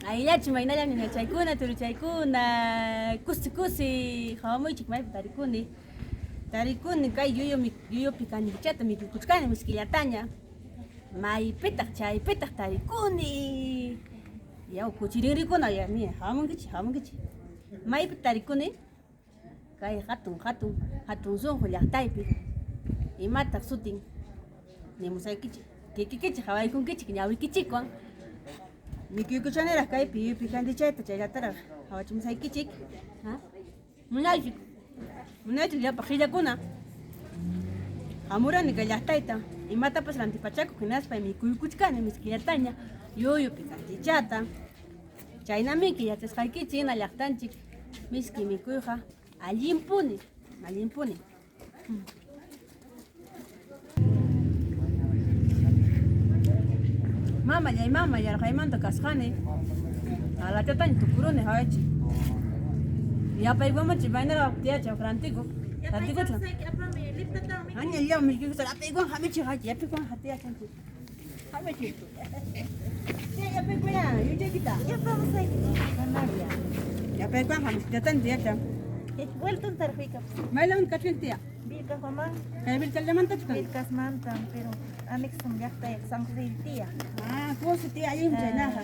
Ayllachu maynallam ñañachaykuna, turuchaykuna, kusi kusi qhawamuychik maypi tarikuni. Tarikuni kay yuyupi kandichata mikuykuchkani miskillataña. Maypitaq chaypitaq tarikuni. Yaw kuchirinrikuna ya mira hamunkichik hamunkichik. Maypi tarikuni? Kay hatun hatun hatun sunqu llaqtaypi. Imataq sutin? Nimusaykichik. Kikikichik qhawaykunkichik ñawikichikwan. Mikuykuchaniraq kaypi yuyupi kandichayta chayllataraq qhawachimusaykichik. Munaychik. Munaychik llapa qillakuna. Hamurani kay llaqtayta imatapas rantipachakuq hinaspa mikuykuchkani miskillataña yuyupi kandichata. Chaynamiki yachasqaykichik hina llaqtanchik miski mikuyqa allinpuni, allinpuni. Mamallay mama yarqaymanta kasqani alachataña tukuruni hawaychik. Yapaykumanchik baynaraq tiyachaq rantikuq. Rantikuchkan. Aña llaw miskikusa apaykuwan hamichik hachi yapaykuwan hatiyachanchik. Hamichik. Yapaykuya yuchaykita. Yapaykuwan hamichikllatan tiyachan. Vuelton tarjuykapas. Maylawan kachkan tiya? Vilcashuamán. Kay Vilcallamantachu kan? Vilcasmanta, pero anexom llaqtayuq San José del Tía. Ah, kusi tiya allinmi chaynaqa.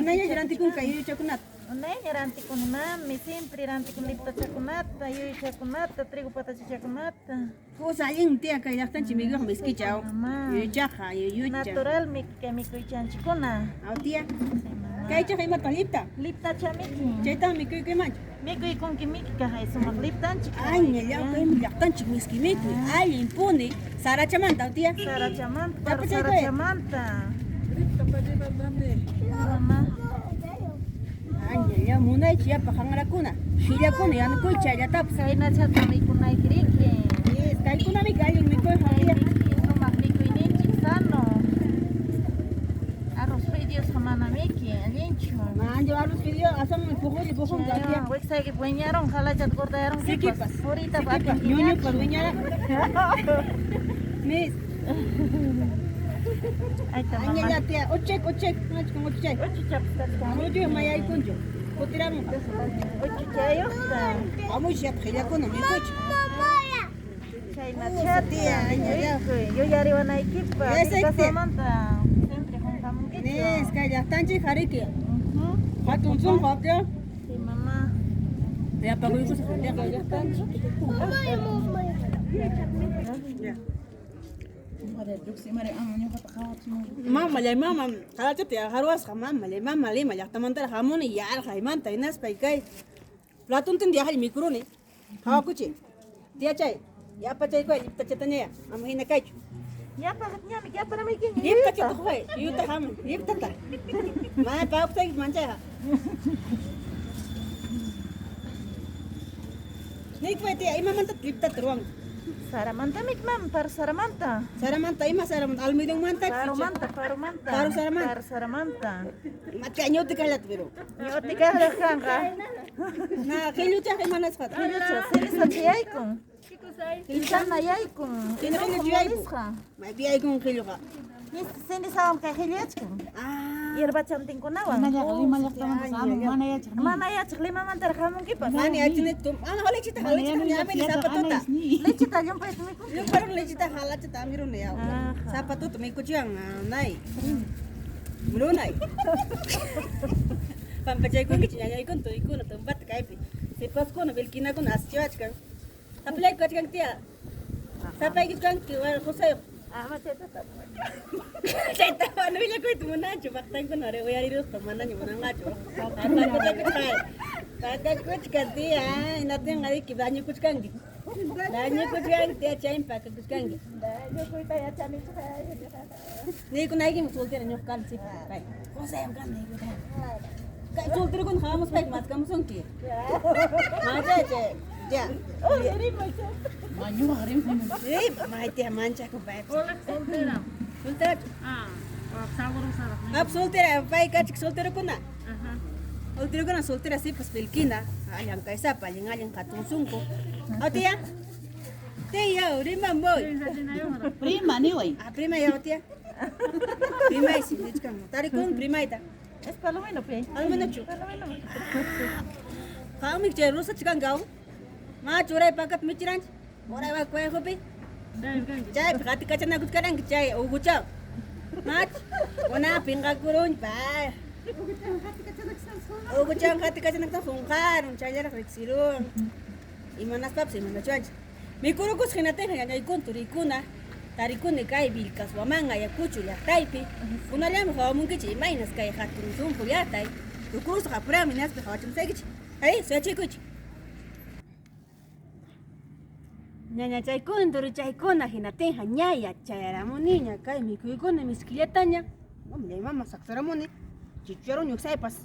Unayñachu rantikunki kay yuyuchakunata? Unayña rantikuni mami, siempre rantikuni liptachakunata, yuyuchakunata, trigo patachachakunata. Kusa allinmi tiya kay llaqtanchik mikuyqa miskicha aw. Yuyuchaqa, yuyucha. Natural kay mikuychanchikkuna. Aw tiya. Kaychaqa imataq lipta? Liptachamiki. Chaytaq mikuykumanchu? Mikuykunki miki kaqay sumaq liptanchik. Aña llaw kaymi llaqtanchik miski mikuy. Allinpuni. Sarachamanta aw tiya? Sarachamanta, paru sarachamanta. Mama. Aña llaw munaychi llapa qanrakuna. Qillakuna yanukuychi chayllatapas. Chaynachata mikunayki riki. Yes, kaykunamiki allin mikuyqa tiya. Sumaq mikuyninchik sano. Arroz fideosqa mana miki, allinchu. Manchu arroz fideo aswanmi puqulli puqunqa tiya. Wiksayki wiñarun, qalachata gordayarun Sikipas. Puriyta Sikipas, ñuñupas wiñarun. Mis. Ayta mama. Añalla tiya, uchek uchek, machkan uchek. Uchuchapas kachkan. Uchuy mayaykunchu. Kutiramunqa. Uchuchayuqta. Hamuy yapa qillakuna mikuychik. Chaynachata Tía, añalla. mikuy, yuyariwanaykipaq. Ese tía. Vilcashuamanta siempre qunqamunkichu. Nes, kay llaqtanchik hariki. Hatun sunqu apya. Sí, mamá. Yapa kuykusaq tiyaqa. Ya. Mamallay mama, qalachata haruwasqa mamallay mama Lima llaqtamantaraq hamuni yarqaymanta hinaspa kay platontin yaqalla mikuruni. Qhawakuchi. Tiyachay, yapachaykuay lliptachatañaya, ama hina kaychu. Yapaqñami, yaparamuykiña. Lliptachata quway, yuyuta hamuy, lliptata. Mana pawkusayki manchayqa. Niykuway tiya, imamantataq lliptata ruwanki? Saramanta miki mama, paru saramanta. Saramanta, ima saramanta? Almidonmanta? Parumanta, parumanta. Paru saramanta. Paru saramanta. Matka ñuti kallata pero. Ñuti kallaq kanqa. Na, qilluchaqa imanasqataq? Qillucha, sirisacha yaykun. Insana yaykun. Hina qilluchu yaykun. Maypi yaykun qilluqa? Sinisawan kay qilluyachkan. Ah. Hierbachantinkunawan. Lima llaqtamanta hamun, mana yachaq. Mana yachaq Limamantaraq hamunkipas. Mana yachani ana lechita lechita ñamini zapatuta. Lechita llumpayta mikunki. Llumparun lechita halachata amiruni yaw. Zapatuta mikuchiwan nay. Runay. Pampachaykunkichik ñañaykuna tuykuna tumpata kaypi. Sipaskuna vilkinakuna asichiwachkan. Sapallayku kachkanki tiya. Sapaykichu kanki qusayuq. Ama chayta Chayta mana willakuyta munanchu paqtankuna uyariruspa manaña munanqachu. Pakakuchkan tiya, hinatinqa riki dañukuchkanki. Dañukuchkanki tiya chaymi pakakuchkanki. Dañukuyta yachanichu. Niykunaykimi soltera ñuqa kani sipas kay. Qusayuq kani niykutaq. Kay solterokuna hamuspayki maskamusunki. Machacha. Ya. Ñuqa rimay. Rimay tiya manchakun paypas. Hola, soltera. Soltera. Ah, sabrosa. Ah, soltera, pay kachik solterokuna. Ajá. Solterokuna soltera sipas pilkina, llank'aysapa, allin allin hatun sunqu. Oh tía. Tía, rima voy. Prima niway. Ah, prima ya tía. Primay si nichkan. Tarikun primayta. Es palomino pe. Palominochu. Palomino. Qammi chay rusachu kanki aw? Machu uray pakata michiranchik? Uray wak cuejopi? Chaypi qatikachanakuchkaranki chay uguchaw. Machu kuna pinqakurunki pay. Uguchawan qatikachanakuspa qunqarun chayllaraq riqsirun. Imanaspapas imanachuwanchik. Mikurukusqa hinatinqa ñañaykuna turikuna tarikuni kay Vilcashuamán Ayacucho llaqtaypi. Kunallanmi qawamunkichik imaynas kay hatun sunqu llaqtay. Tukurusqa apurami hinaspa qawachimusaykichik. Arí, suyachikuychik. Ñañachaykuna turuchaykuna hinatinqa ña yachayaramuniña kay mikuykuna miskillataña. Mamallay mama saksaramuni chichuaruni uksaypas.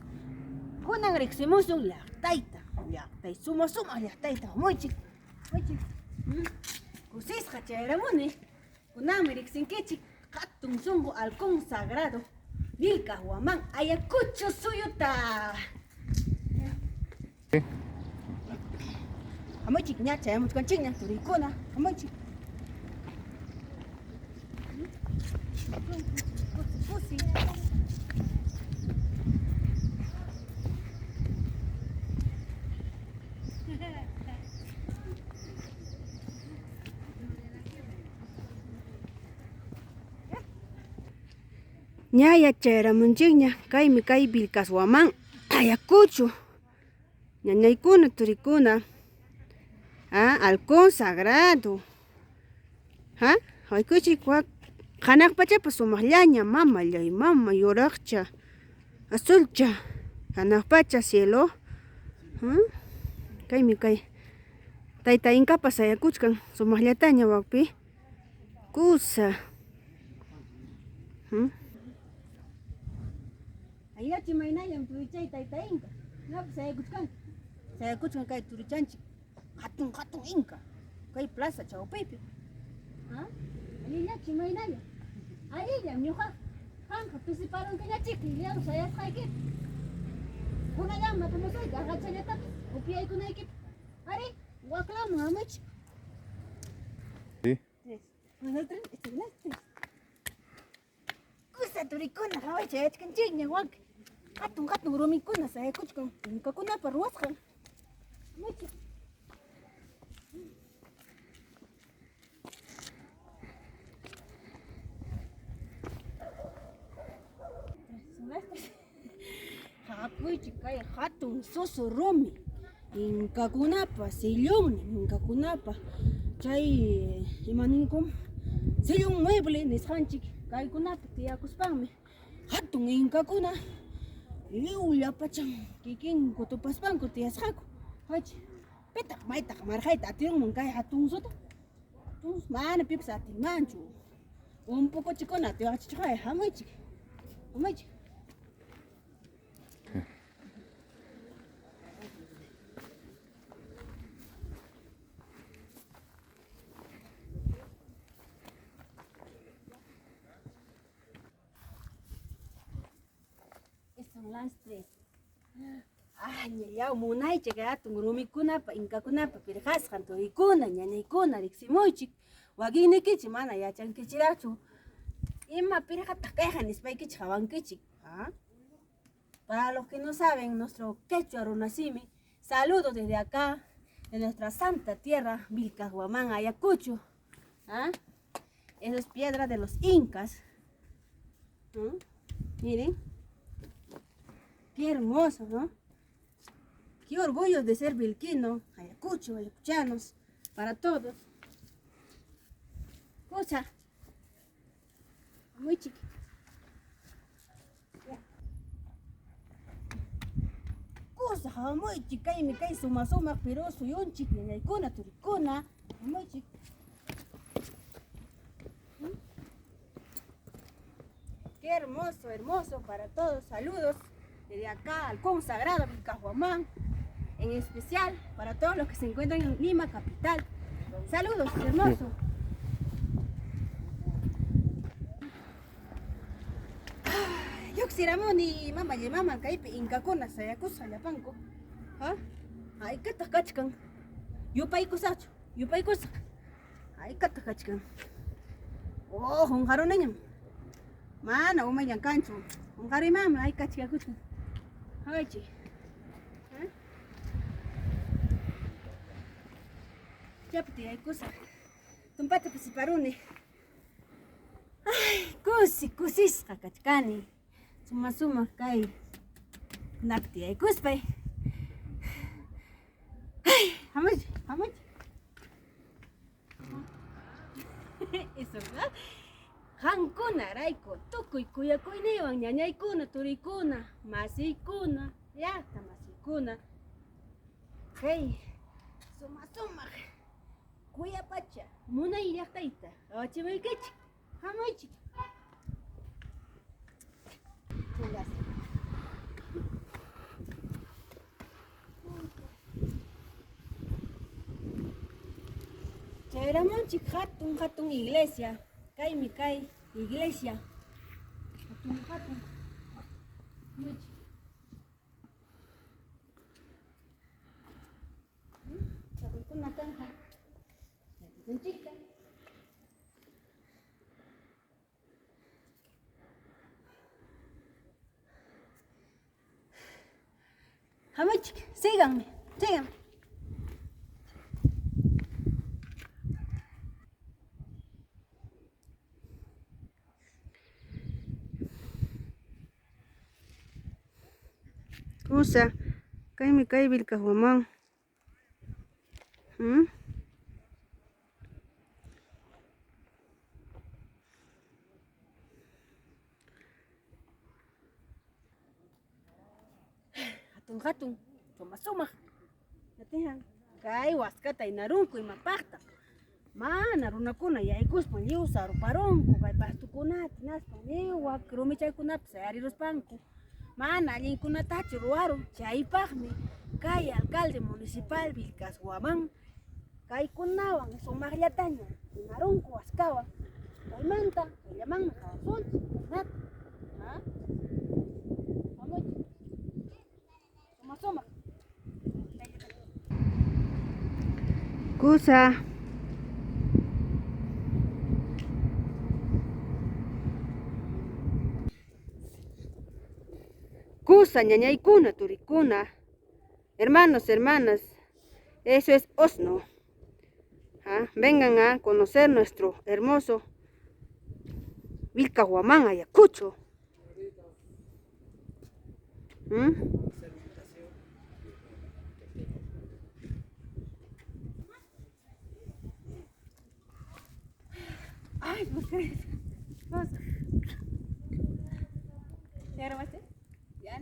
Kunan riqsimusun llaqtayta, llaqtay suma sumaq llaqtayta hamuychik. Hamuychik. Kusisqa chayaramuni. Kunanmi riqsinkichik hatun sunqu halcón sagrado Vilca Huamán Ayacucho suyuta. Hamuychik ña chayamuchkanchikña turiykuna, hamuychik. Kusi. Ña yachayaramunchikña kaymi kay Vilcashuamán Ayacucho. Ñañaykuna turikuna. Ah, halcón sagrado. Ha? Haykuchik wak hanaq pachapas sumaqllaña mamallay mama yuraqcha azulcha hanaq pacha cielo. Kaymi kay tayta inkapas sayakuchkan sumaqllataña wakpi kusa. Ayachi maynallam turichay tayta inka. Ñapas sayakuchkanki. Sayakuchkan kay turichanchik hatun hatun inka kay plaza chawpipi. Ha? Allillachu maynallam. Allillam ñuqa qamqa pisiparunkiñachik lliw sayasqaykipi. Kunallanmi apamusayki aqachallatapis upyaykunaykipaq. Arí, waklaman hamuychik. Sí. Tres. Uno, tres, uno, tres. Kusa turikuna hawaycha yachkanchikña wak hatun hatun rumikuna sayakuchkan inkakunapa ruwasqan. Hamuychik. Hakuychik kay hatun susu rumi inkakunapa sillunnin inkakunapa chay imaninkum sillun mueble nisqanchik kaykunapi tiyakuspanmi hatun inkakuna lliw llapachan kikinku tupaspanku tiyasqaku. Qawaychik pitaq maytaq marqayta atinman kay hatun suta? Mana pipas atinmanchu. Umpukuchikuna atiwaqchichqay hamuychik. Hamuychik. Son las tres. Ah, ñallaw munaychik kay hatun rumikunapa inkakunapa pirqasqan turikuna ñañaykuna riqsimuychik. Wakinnikichik mana yachankichiraqchu. Ima pirqataq kayqa nispaykichik qawankichik. ¿Ah? Para los que no saben, nuestro quechua runasimi, saludos desde acá, de nuestra santa tierra, Vilcashuamán, Ayacucho. ¿Ah? Esa es piedra de los incas. ¿No? Miren. Qué hermoso, ¿no? Qué orgullo de ser vilquino, Ayacucho, ayacuchanos, para todos. Cosa. Muy chiquita. Cosa, hamuychik, kaymi kay suma sumaq Perú suyunchik, ñañaykuna, turikuna, hamuychik. Qué hermoso, hermoso para todos. Saludos desde acá al consagrado Vilcashuamán, en especial para todos los que se encuentran en Lima capital. Saludos, hermoso. Lluqsiramuni mamallay mama kaypi inkakuna sayakusqa llapanku. Ha? Haykataq kachkan? Yupaykusaqchu? Yupaykusaq. Haykataq kachkan? Oh, qunqaruniñam. Mana umayllan kanchu. Qunqarimanmi haykachikakuchkan. Hawaychik. Chaypi tiyaykusaq. Tumpata pisiparuni. Ay, kusi kusisqa kachkani. Suma sumaq kay kunapi tiyaykuspay. Ay, hamuy, hamuy. Eso, Qamkunarayku tukuy kuyakuyniywan ñañaykuna, turiykuna, masiykuna, llaqta masiykuna, kay suma sumaq kuyapacha munay llaqtayta qawachimaykichik, hamuychik. Chayramunchik hatun hatun iglesia, kaymi kay iglesia. Hatun hatun. Chakuykuna kanja. Yakukunchikta. Hamuychik, síganme, síganme. Kusa, kaymi kay Vilcahuamán. ¿Mm? Hatun hatun, suma sumaq. Yatihan, kay waskata inarunku imapaqtaq. Mana runakuna yaykuspan lliw saruparunku kay pastukunata hinaspa lliw wak rumichaykunapi sayariruspanku. Mana allinkunatachu ruwarun, chaypaqmi kay alcalde municipal Vilcashuamán kaykunawan sumaqllataña inarunku waskawan. Kaymanta kayllamanmi qawasunchik kaynata. Ha? Hamuychik. Suma sumaq. Kusa. Kusa, ñañaykuna, turikuna, hermanos, hermanas, eso es Osno. ¿Ah? Vengan a conocer nuestro hermoso Vilcahuamán, Ayacucho. ¿Mm? Ay, ¿por qué? Vamos. ¿Ya grabaste? Ya.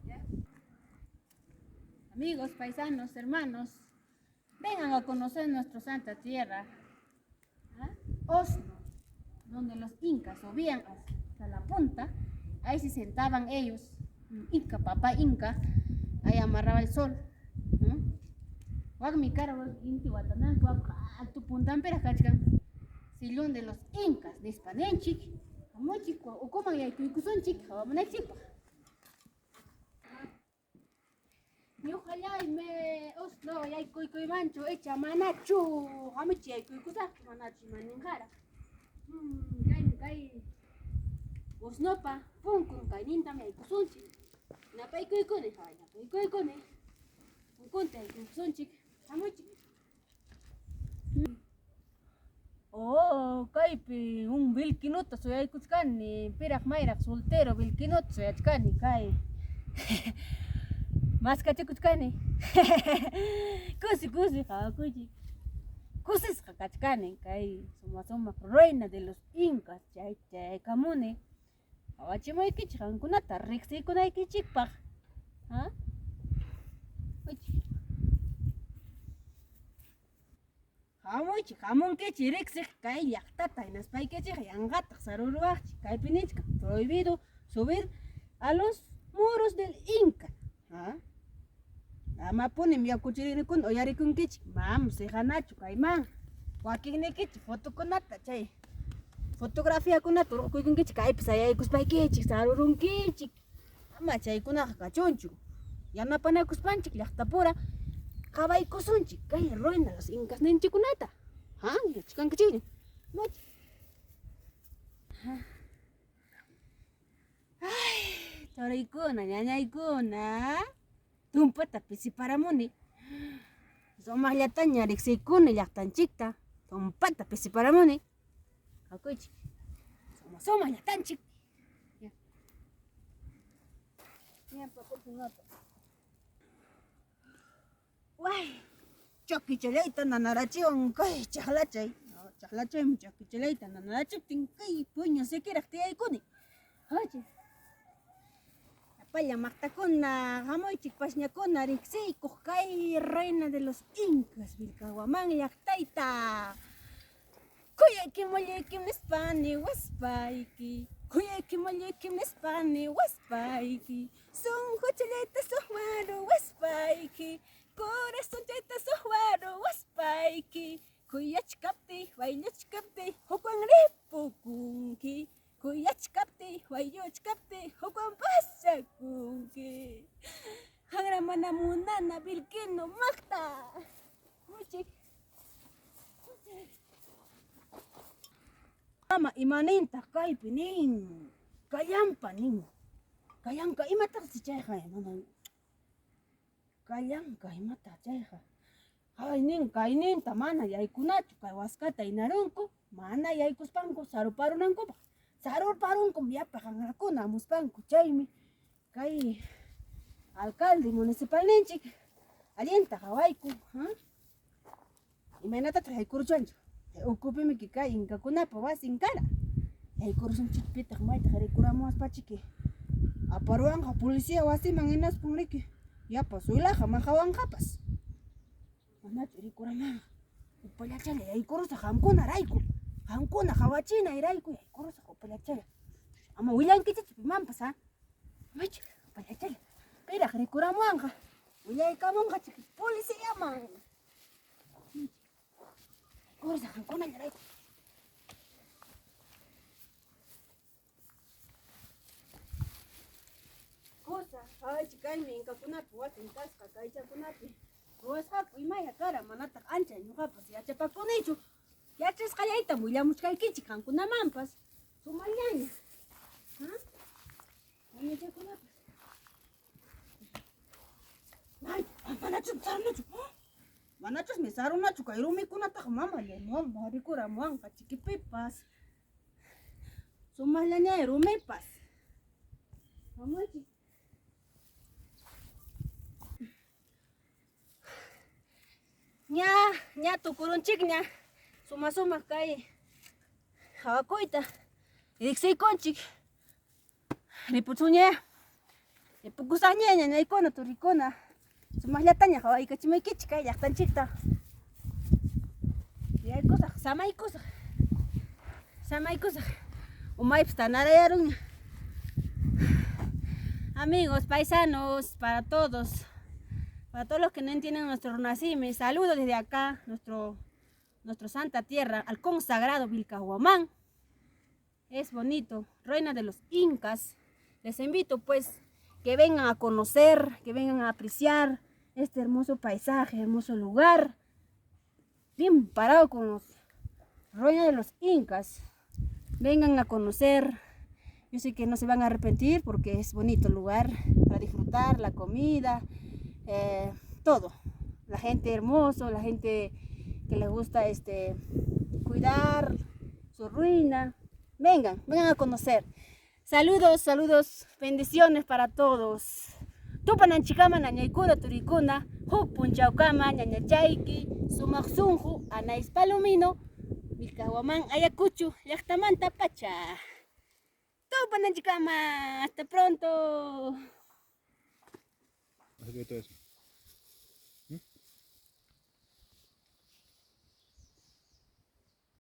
¿Ya? Amigos, paisanos, hermanos, vengan a conocer nuestra santa tierra, ¿ah? Osno, donde los incas subían hasta la punta, ahí se sentaban ellos, Inca, papá Inca, ahí amarraba el sol. ¿No? Wakmi kara inti watananku alto puntanpiraq kachkan sillón de los incas nispa ninchik, hamuchik ukuman yaykuykusunchik hawamunaychikpaq. Ñuqallaymi Osno yaykuykuymanchu icha manachu hamuchi yaykuykusaqchu manachu imaninqaraq. Kaymi kay Osnopa punkun kaynintam yaykusunchik. Napaykuykuni, hay napaykuykuni. Punkunta yaykuykusunchik. Hamuchik. Oh, kaypi un vilquinuta suyaykuchkani, piraq mayraq soltero vilquinuta suyachkani kay. Maskachikuchkani. Kusi kusi qhawakuychik. Kusisqa kachkani kay suma sumaq reina de los incas chay chaykamuni. Qhawachimuykichik qamkunata riqsiykunaykichikpaq. ¿Ah? Hamuychik, hamunkichik riqsiq kay llaqtata hinaspaykichik yanqataq saruruwaqchik. Kaypi nichkan prohibido subir a los muros del Inca. ¿Ah? Amapunim yakuchirinikuna uyarikunkichik, mam siqanachu kayman. Wakinnikichik fotokunata chay fotografiakunata hurqukuykunkichik kaypi sayaykuspaykichik sarurunkichik. Ama chaykunaqa kachunchu. Yanapanakuspanchik llaqtapura qawaykusunchik kay ruina los incas ninchikkunata. Ha, yachkankichikña. Turaykuna, ñañaykuna, tumpata pisiparamuni. Sumaqllataña riqsiykuni llaqtanchikta, tumpata pisiparamuni. Hakuychik. Suma sumaq llaqtanchik. Way, chakichallayta nanarachiwan kay chaqlachay. Chaqlachaymi chakichallayta nanarachiptin kay puñu sikiraq tiyaykuni. Hachi. Sapalla maqtakuna, hamuychik pasñakuna riqsiykuq kay reina de los incas Vilcahuamán llaqtayta. Kuyaykim mullaykim nispani waspayki, kuyaykim mullaykim nispani waspayki, sunquchallayta suqwaru waspayki, corazonchayta suqwaru waspayki, kuyachkaptiy wayllachkaptiy hukwan ripukunki, kuyachkaptiy waylluchkaptiy hukwan pasakunki. Qanra mana munana vilquino maqta. Muchik. Mama imanintaq kaypi nin? Kallampa nin. Kallanka imataqsi chayqa mana kallanka imataq chayqa. Ay nin kayninta mana yaykunachu kay waskata hinarunku mana yaykuspanku saruparunankupaq. Saruparunkum llapa qanrakuna amuspanku chaymi kay alcalde municipalninchik allinta qawayku. Imaynatataq yaykuruchwanchik? Ukupimi kay inkakunapa wasin kara. Yaykurusunchik pitaq maytaq rikuramuwaspachiki aparuwanqa policía wasiman hinaspan riki yapa suylaqa maqawanqapas. Manachu rikuramanqa? Upallachalla yaykurusaq qamkunarayku. Qamkuna qawachinayrayku yaykurusaq upallachalla. Ama willankichikchu pimanpas ha. Machik upallachalla. Piraq rikuramuwanqa? Willaykamunqa chik policiaman. Yaykurusaq qamkunallarayku. Kusa, qawaychik kaymi inkakunapi wasin kasqa kaychakunapi ruwasqaku imaya kara manataq ancha ñuqapas yachapakunichu. Yachasqallaytam willamuchkaykichik qamkunamanpas. Sumallaña. Ha? Ñañachakunapas. Ay, manachus sarunachu. Manachusmi sarunachu kay rumikunataqa mamallay mama rikuramuwanqa chikipipas. Sumaqllañay rumipas. Hamuychik. Ña, ña tukurunchikña. Suma sumaq kay hawakuyta riqsiykunchik. Ripuchunña. Ripukusaqña ñañaykuna, turikuna. Sumaqllataña hawaykachimaykichik kay llaqtanchikta. Yaykusaq, samaykusaq. Samaykusaq. Umaypas tanarayarunña. Amigos, paisanos, para todos. Para todos los que no entienden nuestro runasimi, saludos desde acá, nuestro santa tierra, al consagrado Vilcahuamán. Es bonito, reina de los incas. Les invito pues que vengan a conocer, que vengan a apreciar este hermoso paisaje, hermoso lugar. Bien parado con los reina de los incas. Vengan a conocer. Yo sé que no se van a arrepentir porque es bonito el lugar para disfrutar la comida, todo. La gente hermoso, la gente que les gusta cuidar su ruina. Vengan, vengan a conocer. Saludos, saludos, bendiciones para todos. Tupananchikama ñañaykuna turikuna, huk punchawkama ñañachayki, sumaq sunqu, Anais Palomino, Vilcahuamán, Ayacucho, llaqtamanta pacha. Tupananchikama, hasta pronto. Así que todo eso.